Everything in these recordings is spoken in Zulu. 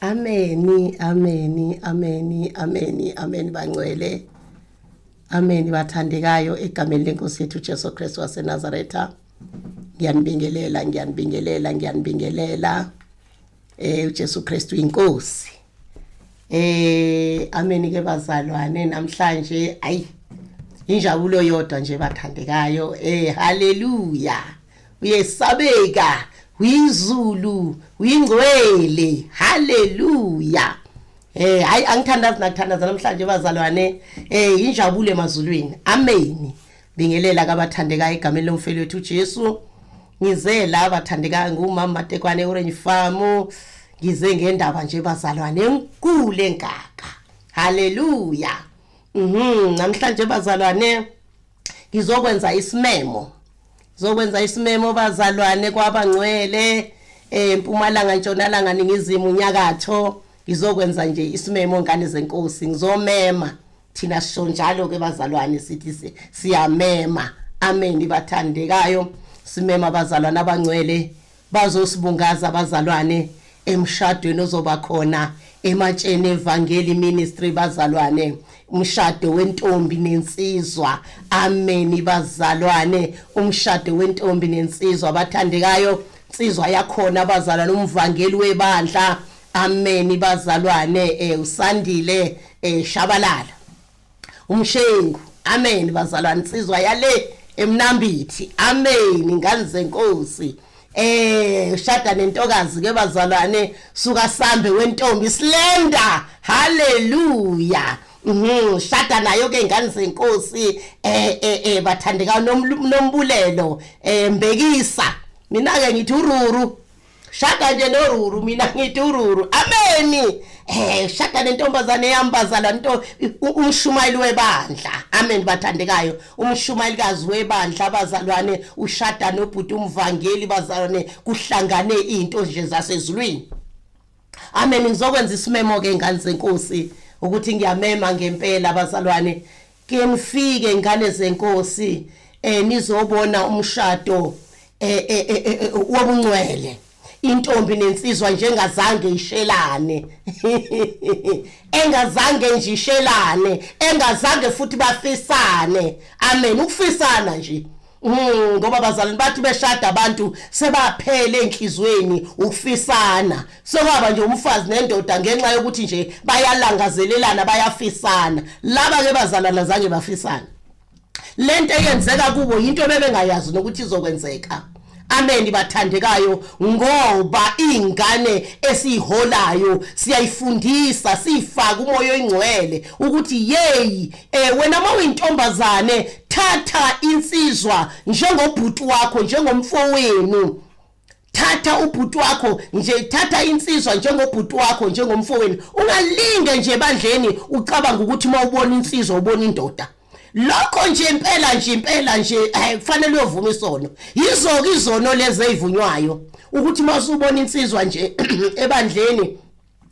Ameni, ameni, ameni, ameni, ameni bangcwele. Ameni bathandekayo egameni lenkosi yethu Jesu Kristu waseNazaretha. Ngiyanibingelela, ngiyanibingelela, ngiyanibingelela. Eh uJesu Kristu inkosi. Eh ameni ke bazalwane namhlanje ayi injabulo yodwa nje bathandekayo. Eh haleluya. Uyesabeka uyizulu uyingcwele haleluya eh hayi angithandazi nakuthandaza namhlanje bazalwane eh injabulo emazulwini amen bingelela kabathandekayo egameni lomfeli wethu uJesu ngize la bathandekayo ngumama Matekwane Orange Farm ngize ngendaba nje bazalwane enkulu engaka haleluya mhm namhlanje bazalwane ngizokwenza isimemo zokwenza isimemo bazalwane kwabangcwele empumalanga ntshonalanga ningizimu nyakatho ngizokwenza nje isimemo ngane zenkosi ngizomema thina sisho njalo ke bazalwane sithi siyamema amen bathandekayo simema abazalwane abangcwele Bazosibungaza abazalwane emshadweni ozoba khona ematsheni evangeli ministry bazalwane umshado wentombi nensizwa ameni bazalwane umshado wentombi nensizwa bathandekayo insizwa yakhona bazalwane umvangeli webandla ameni bazalwane eh usandile eh shabalala umshengu amen bazalwane insizwa yale emnambithi amen ingane zenkosi eh shada nentokazi ke bazalwane suka sambe wentombi slender haleluya Mhm shada nayo ke ingane zenkosi eh eh eh bathandeka nombulelo eh mbekisa mina ke ngithi ururu shada nje noruru mina ngithi ururu ameni eh shada nentombazane yambazala nto umshumayeli webandla amen bathandekayo umshumayelikazi webandla abazalwane ushada nobhuti umvangeli bazalwane kuhlangane izinto nje zasezulwini amen ngizokwenza isimemo ke ngane zenkosi ukuthi ngiyamema ngempela abazalwane Ke nifike ngane zenkosi eh nizobona umshado eh, eh, eh, eh, eh wobungcwele intombi nensizwa njengazange ishelane engazange nje ishelane engazange futhi bafisane amen ukufisana nje ngoba bazalwane bathi beshada abantu sebaphele enhlizweni ukufisana sekwaba nje umfazi nendoda ngenxa yokuthi nje bayalangazelelana bayafisana laba ke bazalwana zange bafisana lento eyenzeka kubo yinto ebebengayazi nokuthi izokwenzeka amen bathandekayo ngoba ingane esiholayo siyayifundisa sifaka umoya oyingcwele ukuthi yeyi eh wena mawuyintombazane thatha insizwa njengobhuti wakho njengomfowenu thatha ubhuti wakho nje thatha insizwa njengobhuti wakho njengomfowenu ungalinge nje ebandleni ucabanga ukuthi uma ubona insizwa ubona indoda lokho nje impela nje impela nje eh, kufanele uyovuma isono yizoke izono lezi ezivunywayo ukuthi uma usubona insizwa nje ebandleni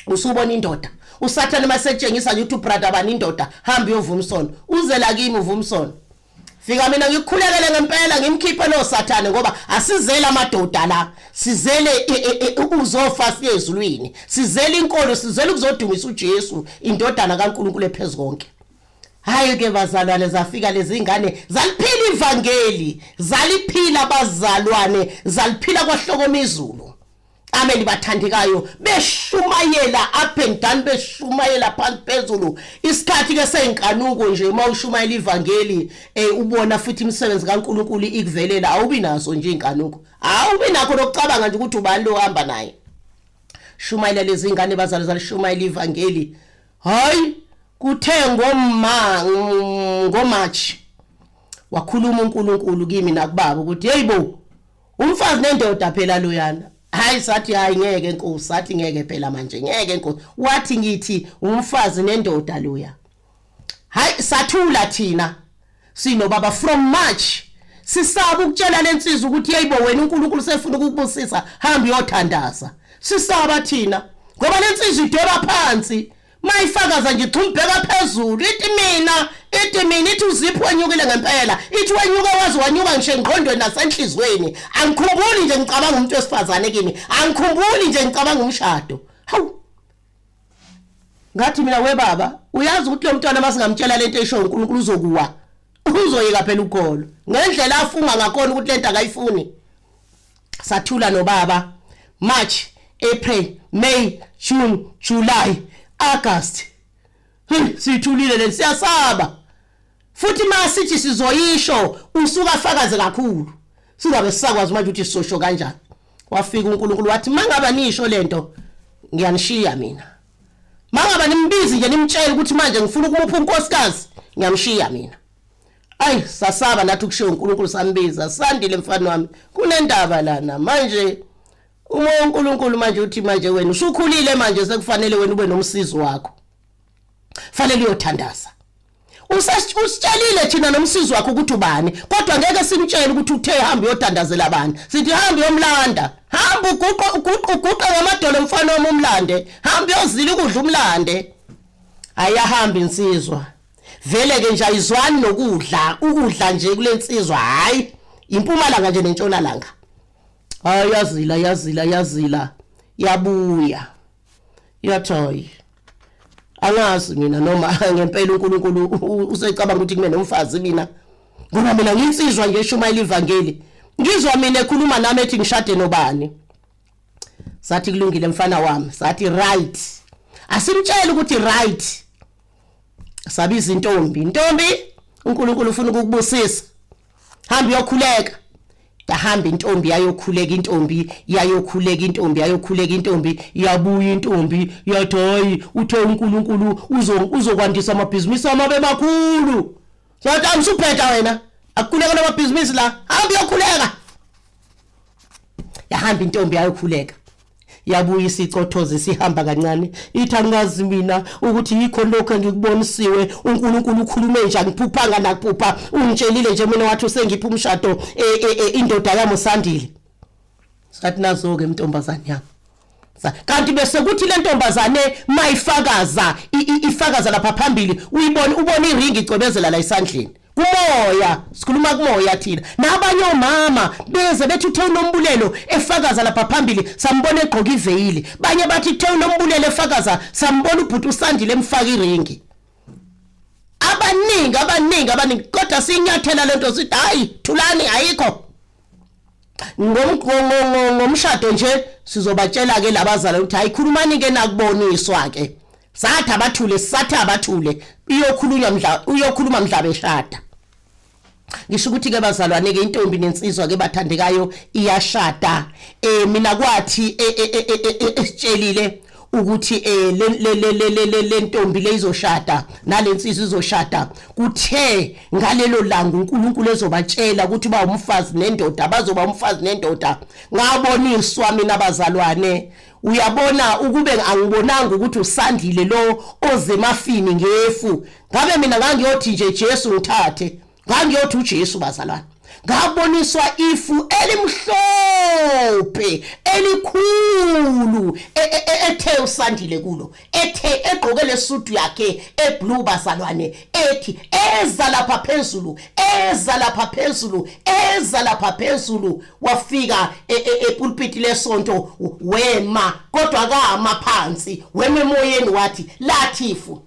usubona indoda usathane masekutshengisa nje ukuthi ubrother bani indoda hamba uyovuma isono uze la kimi uvuma isono fika mina ngikukhulekele ngempela ngimkhiphe lo sathane ngoba asizele amadoda la sizele e, e, e, uzofa siye ezulwini sizele inkolo sizele ukuzodumisa uJesu indodana kaNkuluNkulu ephezukonke hayi ke bazalwane zafika lezi ngane zaliphila ivangeli zaliphila bazalwane zaliphila kwahlokoma izulu Amen bathandekayo beshumayela up and down beshumayela phansi phezulu isikhathi ke seyinkanuko nje uma ushumayela ivangeli eh ubona futhi imisebenzi kaNkuluNkulu ikuvelela awubi nazo nje inkanuko awubi nakho lokucabanga nje ukuthi ubani lo hamba naye shumayela lezi ngane bazalo zalishumayela ivangeli hayi kuthe ngoma ngoMarch wakhuluma uNkulunkulu kimi nakubaba ukuthi hey bo umfazi nendoda phela loyana hayi sathi hayi ngeke nkosi sathi ngeke phela manje ngeke nkosi wathi ngithi umfazi nendoda loya hayi sathula thina sinobaba from March sisaba ukutshela lensizwa ukuthi yeyibo wena uNkulunkulu sefuna ukukubusisa hamba uyothandaza sisaba thina ngoba lensizwa idweba phansi Mayifakaza nje chumbheka phezulu ithi mina ithi mina ithi uziphu wenyukile ngempela ithi wenyuka waze wanyuka ngisho engqondweni nasenhlizweni angikhumbuli nje ngicabanga umuntu wesifazane kimi angikhumbuli nje ngicabanga umshado hawu Ngathi mina we baba, uyazi ukuthi lo mntwana masingamtshela lento esho uNkulunkulu uzokuwa. Uzoyeka phela ukholo. Ngendlela afunga ngakhona ukuthi lento akayifuni. Sathula nobaba March, April, May, June, July, August. Hey, sithulile le siyasaba. Futhi masithi sizoyisho usuka afakaze kakhulu. Singabe sisakwazi manje ukuthi sisosho kanjani. Wafika uNkulunkulu wathi mangaba nisho lento ngiyanishiya mina. Mangaba nimbizi nje nimtshela ukuthi manje ngifuna ukumupha unkosikazi ngiyamshiya mina. Ayi sasaba nathi ukushiya uNkulunkulu sambiza sandile mfana wami kunendaba lana manje uma uNkulunkulu manje uthi manje wena usukhulile manje sekufanele wena ube nomsizi wakho. Fanele uyothandaza. Usitshelile thina nomsizi wakho ukuthi ubani kodwa ngeke simtshele ukuthi uthe hamba uyothandazela bani. Sithi hamba uyomlanda. Hamba uguqe uguqe uguqe ngamadolo mfana wami umlande. Hamba uyozila ukudla umlande. Ayahamba insizwa. Vele ke nje ayizwani nokudla, ukudla nje kulensizwa hayi impumalanga nje nentshonalanga. Hayi yazila yazila yazila yabuya. Yathi hayi angazi mina noma ngempela uNkulunkulu usecabanga ukuthi kube nomfazi mina ngoba mina nginsizwa nje eshumayela ivangeli ngizwa mina ekhuluma nami ethi ngishade nobani sathi kulungile mfana wami sathi right asimtshele ukuthi right sabiza intombi intombi uNkulunkulu ufuna ukukubusisa hamba uyokhuleka yahamba intombi yayokhuleka intombi yayokhuleka intombi yayokhuleka intombi yabuya intombi yathi hayi uthe uNkulunkulu uzokwandisa amabhizinisi amabe makhulu sathi amsubheda wena akukhuleka lamabhizinisi la hamba uyokhuleka yahamba intombi yayokhuleka yabuya isicothoza isihamba kancane ithi angazi mina ukuthi yikho lokho engikubonisiwe uNkulunkulu ukhulume nje angiphuphanga nakuphupha ungitshelile nje mina wathi usengipha umshado e, e, e, indoda yami usandile sathi nazo ke mntombazane yami kanti bese kuthi le ntombazane mayifakaza ifakaza lapha phambili uyibona ubona iringi icwebezela la esandleni kumoya sikhuluma kumoya thina nabanye omama beze bethi uthe unombulelo efakaza lapha phambili sambona egqoka iveyili banye bathi uthe unombulelo efakaza sambona ubhuti usandile emfaka iringi abaningi abaningi abaningi kodwa sinyathela lento sithi hayi thulani ayikho ngomshado nje sizobatshela ke labazali ukuthi hayi khulumani ke nakuboniswa ke sathi abathule sathi abathule iyokhulunywa mdla uyokhuluma mdla beshada ngisho ukuthi ke bazalwane ke intombi nensizwa ke bathandekayo iyashada eh mina kwathi eh, eh, eh, esitshelile ukuthi eh le le le le le le ntombi leyizoshada nalensizwa izoshada kuthe ngalelo langa uNkulunkulu ezobatshela ukuthi ba umfazi nendoda bazoba umfazi nendoda ngaboniswa mina bazalwane uyabona ukube angibonanga ukuthi usandile lo ozemafini ngefu ngabe mina ngangiyothi nje Jesu ngithathe ngangiyothi uJesu bazalwane ngaboniswa ifu elimhlophe elikhulu e, e, e, ethe usandile kulo ethe egqoke lesudu yakhe eblue bazalwane ethi eza lapha phezulu eza lapha phezulu eza lapha phezulu wafika epulpiti lesonto wema kodwa kama phansi wema emoyeni wathi lathi ifu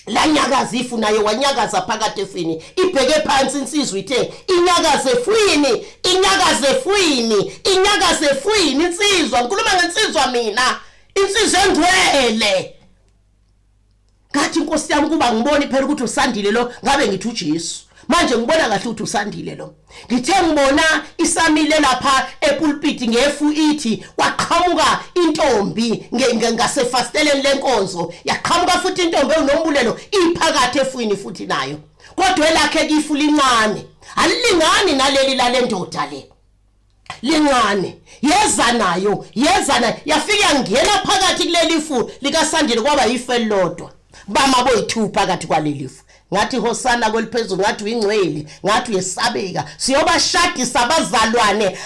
lanyakaza ifu naye wanyakaza phakathi efini ibheke phansi insizwa ithe inyakaze efwini inyakaze efwini inyakaze efwini insizwa ngikhuluma ngensizwa mina insizwa engcwele ngathi inkosi yami kuba ngiboni phela ukuthi usandile lo ngabe ngithi uJesu manje ngibona kahle ukuthi usandile lo ngithe ngibona isamile lapha epulpiti ngefu ithi kwaqhamuka intombi ngasefasiteleni lenkonzo yaqhamuka futhi intombi ewunombulelo iphakathi efwini futhi nayo kodwa elakhe kifu lincane alilingani naleli lalendoda le lincane yeza nayo yeza nayo yafika yangena phakathi kuleli fu likasandile kwaba yifu elilodwa bama boyi-two phakathi kwaleli fu ngathi hosana kweliphezulu ngathi uyingcwele ngathi uyesabeka siyobashadisa abazalwane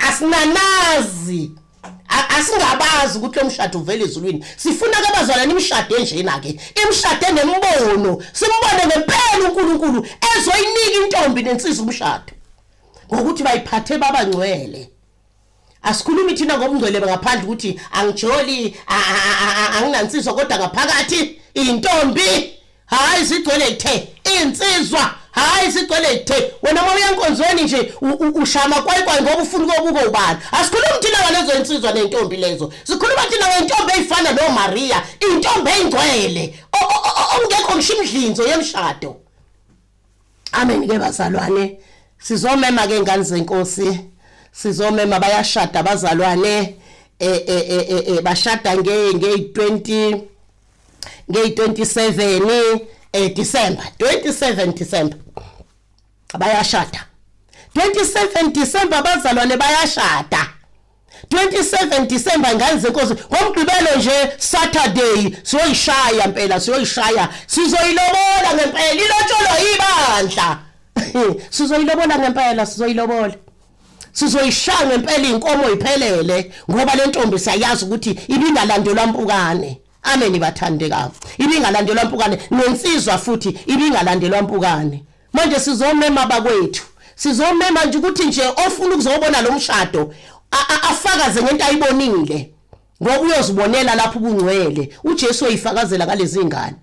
asinanazi asingabazi ukuthi lo mshado uvela ezulwini sifuna ke bazalwane imishado enjena ke imishado enembono simbone ngempela uNkulunkulu ezoyinika intombi nensizwa umshado ngokuthi bayiphathe babangcwele. Asikhulumi thina ngobungcwele ngaphandle ukuthi angijoli, anginansizwa, kodwa ngaphakathi intombi hayi zigcwele ithe, insizwa hayi zigcwele ithe. Wena uma uya enkonzweni nje ushaya amakwayikwayi ngoba ufuna ukuyobuka ubani. Asikhulumi thina ngalezo insizwa nezintombi lezo, sikhuluma thina ngentombi eyifana noMaria, intombi eyingcwele ongekho ngisho imidlinzo yemshado. Amen ke bazalwane, sizomema ke ngane zenkosi, sizomema. Bayashada abazalwane, bashada nge nge 20 nge 27 December, 27 December bayashada. 27 December abazalwane bayashada, 27 December, ngane zenkosi, ngomgqibelo nje, Saturday. Siyoyishaya impela, siyoyishaya, sizoyilobola ngempela, ilotsholo ibandla, sizoyilobola ngempela, sizoyilobola, sizoyishaya ngempela inkomo iphelele, ngoba le ntombi siyayazi ukuthi ibingalandelwa mpukane. Amen bathandekayo, ibingalandelwa mpukane, nensizwa futhi ibingalandelwa mpukane. Manje sizomema bakwethu, sizomema nje ukuthi nje ofuna ukuzobona lo mshado afakaze ngento ayibonile, ngoba uyozibonela lapho ubungcwele. uJesu uyifakazela ngalezi ngane,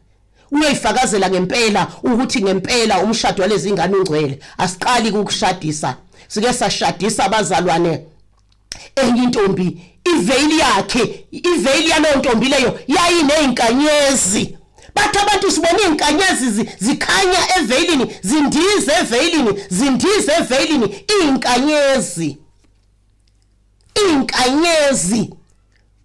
uyoyifakazela ngempela ukuthi ngempela umshado walezi ngane ungcwele. Asiqali ukushadisa, sike sashadisa abazalwane enye intombi, iveyili yakhe, iveyili yalowo ntombi leyo yayinezinkanyezi. Bathi abantu sibona izinkanyezi zikhanya eveyilini, zindiza eveyilini, zindiza eveyilini, izinkanyezi, izinkanyezi.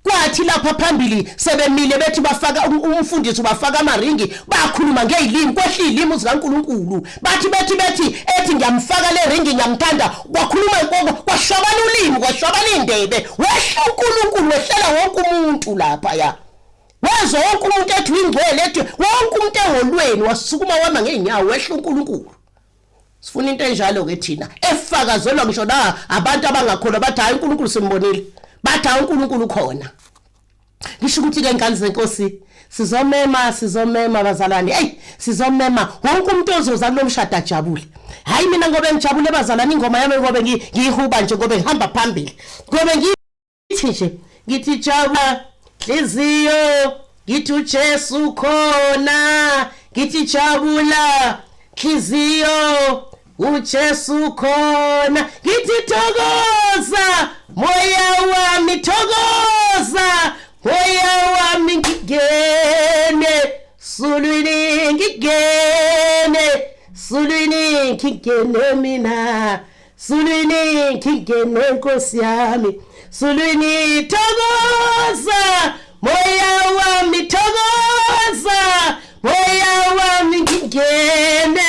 Kwathi lapha phambili sebemile bethi bafaka umfundisi bafaka amaringi, bakhuluma ngezilimi, kwehla izilimi zikaNkuluNkulu. Bathi bethi ethi ngiyamfaka le ringi, ngiyamthanda, kwakhuluma, kwashwabana ulimi, kwashwabana indebe, wehla uNkulunkulu, wehlela wonke umuntu lapha ya. Wezwa wonke umuntu ethi uyingcwele, ethi wonke umuntu eholweni wasukuma wama ngeenyawo, wehla uNkulunkulu. Sifuna into enjalo ke thina, efakazelwa ngisho la abantu abangakholwa, bathi hayi uNkulunkulu simbonile, bathi hayi uNkulunkulu ukhona. Ngisho ukuthi ke ngane zenkosi, sizomema, sizomema bazalwane, hey, sizomema wonke umuntu ozoza kulomshado ajabule. Hayi mina ngobe ngijabule bazalwane, ingoma yami ngobe ngiyihuba nje, ngobe ngihamba phambili, ngobe ngithi nje, ngithi jabula nhliziyo, ngithi uJesu khona, ngithi jabula nhliziyo, uJesu khona, ngithi thokoza moya wami, thokoza moya wami, ngingene sulwini, ngingene sulwini, ngingene mina sulwini, ngingene nkosi yami sulwini. Thokoza moya wami, thokoza moya wami, ngingene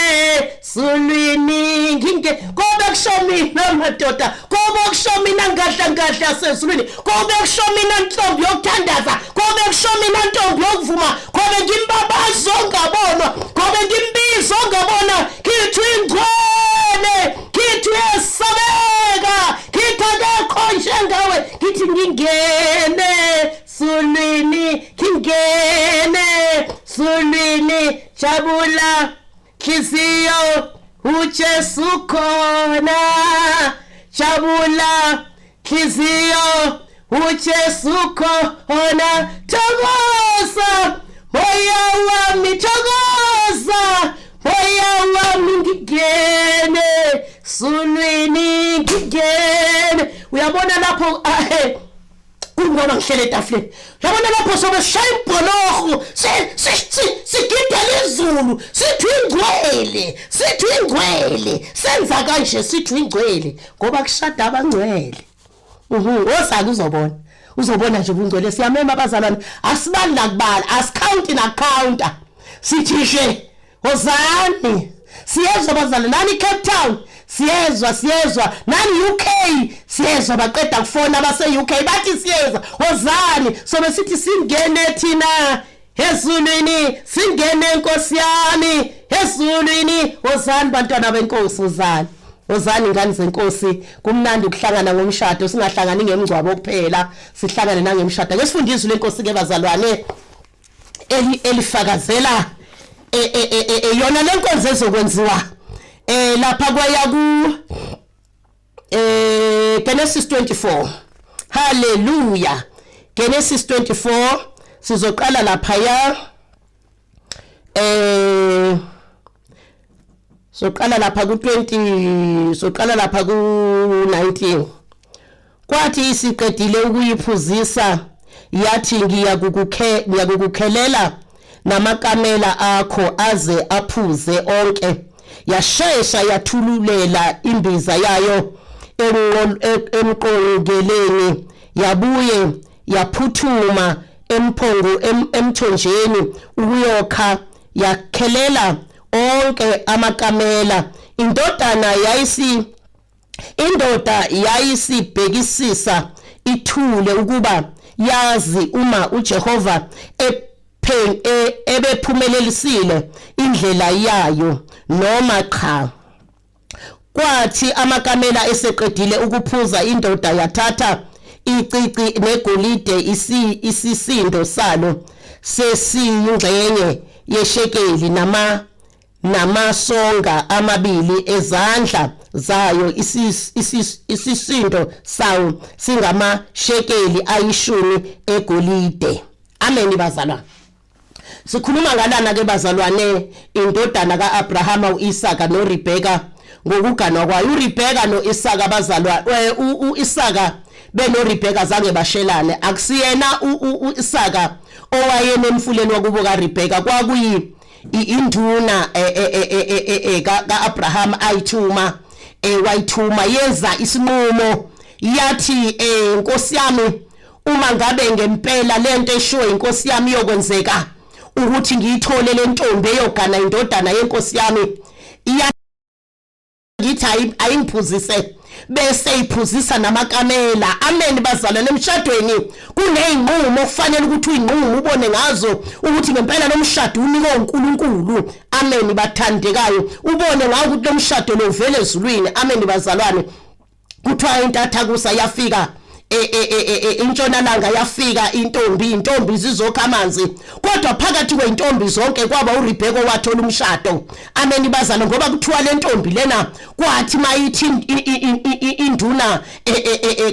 sulwini, nginge kobe kusho mina madoda, kobe kusho mina ngadla ngadla sezulwini, kobe kusho mina ntombi yokuthandaza, kobe kusho mina ntombi yokuvuma, kobe ngimbabazo ngabonwa, kobe ngimbizo ngabona, ngithi ingcwele, ngithi uyesabeka, ngithi akekho njengawe, ngithi ngingene sulwini, ngingene sulwini. Jabula nhliziyo, uJesu khona, jabula nhliziyo, uJesu khona, thokoza moya wami, thokoza moya wami, ngingene sulwini, ngingene. Uyabona lapho kungoba ngihlele etafuleni, yabona lapho sobe sishaya ibholoho, sigidela izulu, sithi ingcwele, sithi ingcwele, senza kanje, sithi ingcwele, ngoba kushada abangcwele. Wozake uzobona, uzobona nje ubungcwele. Siyamema abazalwane, asibali nakubala, asikhawunti nakukhawunta, sithi nje wozani. Siyezwa bazalwane, nani Cape Town siyezwa, siyezwa nani UK siyezwa, baqeda kufona abase UK bathi siyezwa, wozani. Sobe sithi singene thina ezulwini, singene nkosi yami ezulwini. Wozani bantwana benkosi, wozani, wozani ngane zenkosi. Kumnandi ukuhlangana ngomshado, singahlangani ngemngcwabo kuphela, sihlangane nangemshado. Ake sifunde izwi lenkosi ke bazalwane, elifakazela yona lenkonzo ezokwenziwa lapha kwaya ku Genesis 24. Haleluya. Genesis 24 sizoqala laphaya eh soqala lapha ku20 soqala lapha ku19. Kwathi isiqedile ukuyiphuzisa yathi ngiyakukukhe ngiyakukukhelela namakamela akho aze aphuze onke. Yashesha yathululela imbiza yayo emqongeleni yabuye yaphuthuma emphongo emthonjeni ukuyokha yakhelela onke amakamela. Indodana yayisi Indoda yayisibhekisisa ithule ukuba yazi uma uJehova e, ebephumelelisile indlela yayo noma qha. Kwathi amakamela eseqedile ukuphuza indoda yathatha icici negolide isisindo salo sesiyingxenye yeshekeli nama namasonga amabili ezandla zayo isisindo sawo singamashekeli ayishumi egolide. Amen bazalwane. Sikhuluma ngalana ke bazalwane indodana kaAbrahama uIsaka noRebeka ngokuganwa kwayo. uRebeka noIsaka bazalwa eh, uIsaka benoRebeka zange bashelane. Akusiyena uIsaka owayenemfuleni wakubo kaRebeka, kwakuyi induna eh, eh, eh, kaAbraham ayithuma wayithuma yenza isinqumo yathi Nkosi yami uma ngabe ngempela lento eshiwo inkosi yami iyokwenzeka ukuthi ngiyithole lentombi eyogana indodana yenkosi yami ngithi ayingiphuzise bese iphuzisa namakamela. Amen bazalwane, emshadweni kuneyinqumo okufanele ukuthi uyinqumo ubone ngazo ukuthi ngempela lo mshado unikwe uNkulunkulu. Amen bathandekayo, ubone ngawo ukuthi lo mshado lo uvele ezulwini. Amen bazalwane. Kuthiwa intathakusa yafika e, e, e, intshonalanga yafika intombi intombi zizokha amanzi kodwa phakathi kweintombi zonke kwaba uRebheka owathola umshado. Amen bazalo, ngoba kuthiwa le ntombi lena kwathi mayithi induna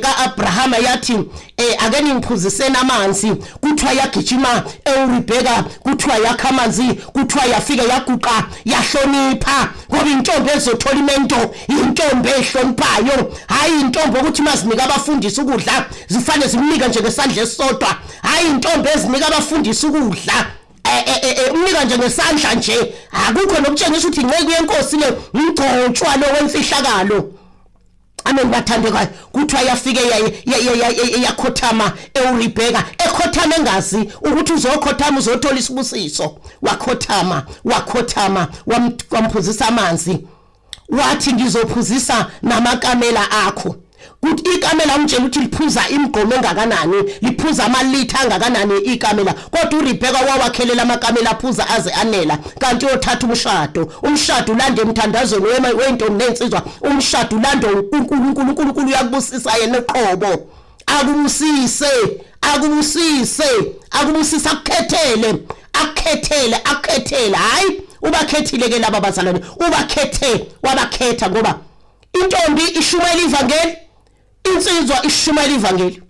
kaAbrahama yathi ake ningiphuziseni amanzi, kuthiwa yagijima eUrebheka, kuthiwa yakha amanzi, kuthiwa yafika yaguqa yahlonipha, ngoba intombi ezothola imento intombi ehloniphayo, hayi intombi ukuthi mazinika abafundisi ukudla zifane zimnike nje ngesandla esisodwa, hayi intombi ezinika abafundisi ukudla eh, eh, eh, umnika nje ngesandla nje, akukho nokutshengisa ukuthi inceku yenkosi le, umgcotshwa lo wemfihlakalo. Amen bathandekayo, kuthiwa yafike yakhothama eUrebheka, ekhothama engazi ukuthi uzokhothama uzothola isibusiso. Wakhothama, wakhothama, wamphuzisa amanzi, wathi ngizophuzisa namakamela akho. Kuthi ikamela umtshela ukuthi liphuza imigqomo engakanani, liphuza amalitha angakanani ikamela, kodwa uRebheka wawakhelela amakamela aphuza aze anela. Kanti uyothatha umshado, umshado ulande emthandazweni weyintombi ney'nsizwa, umshado ulande uNkulunkulu. uNkulunkulu uyakubusisa yena uqobo, akubusise, akubusise, akubusise, akukhethele, akukhethele, akukhethele. Hhayi, ubakhethile ke laba bazalwane, ubakhethe, wabakhetha, ngoba intombi ishumayela ivangeli, insizwa ishumayela ivangeli,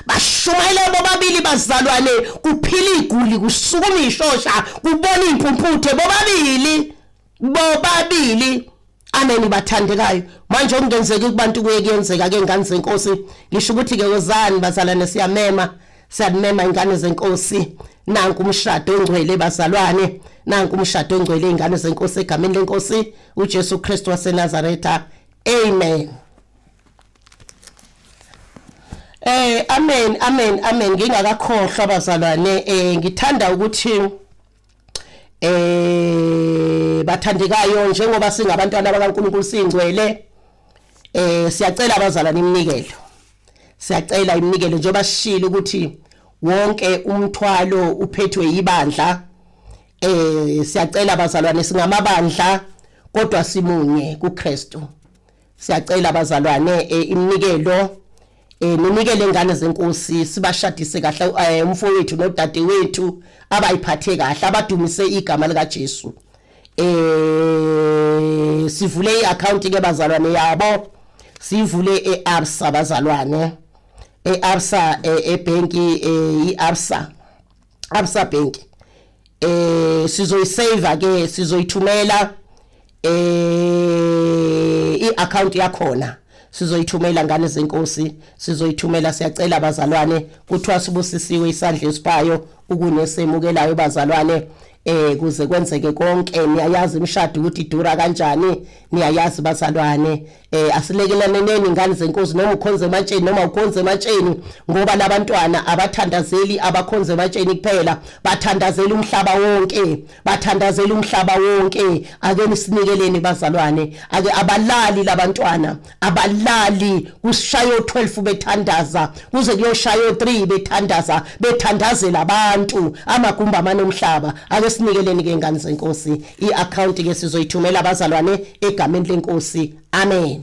bashumayela bobabili bazalwane, kuphila iguli, kusukuma ishosha, kubona impumputhe, bobabili, bobabili. Amen bathandekayo. Manje okungenzeki kubantu kuye kuyenzeka ke ngane zenkosi. Ngisho ukuthi ke wozani bazalwane, siyamema, siyamema ingane zenkosi. Nanku umshado ongcwele bazalwane, nanku umshado ongcwele ingane zenkosi egameni lenkosi uJesu Kristu waseNazaretha. Amen. Amen, amen, amen. Ngingakakhohlwa bazalwane, ngithanda ukuthi bathandekayo njengoba singabantwana bakaNkulunkulu singcwele, siyacela abazalwane iminikelo. Siyacela iminikelo njengoba sishilo ukuthi wonke umthwalo uphethwe yibandla. Siyacela abazalwane, singamabandla kodwa simunye kuKristu. Siyacela abazalwane iminikelo, ninikele ingane zenkosi, sibashadise kahle umfowethu nodadewethu abayiphathe kahle, abadumise igama lika Jesu. Sivule iaccount ke bazalwane yabo, sivule eAbsa bazalwane. eAbsa ebanki iAbsa Absa Bank sizoyisave ke sizoyithumela iaccount yakhona sizoyithumela ngane zenkosi sizoyithumela siyacela abazalwane kuthiwa sibusisiwe isandla esiphayo ukunesemukelayo bazalwane eh kuze kwenzeke konke niyayazi imishado ukuthi idura kanjani niyayazi bazalwane eh asilekelaneneni ingane zenkosi noma ukhonze ematsheni noma ukhonze ematsheni ngoba labantwana abathandazeli abakhonze ematsheni kuphela bathandazela umhlaba wonke bathandazela umhlaba wonke ake nisinikeleni bazalwane ake abalali labantwana abalali kushayo 12 bethandaza kuze kuyoshayo 3 bethandaza bethandazela abantu amagumba amanomhlaba ake sinikeleni ke ngane zenkosi iaccount ke sizoyithumela abazalwane egameni lenkosi amen.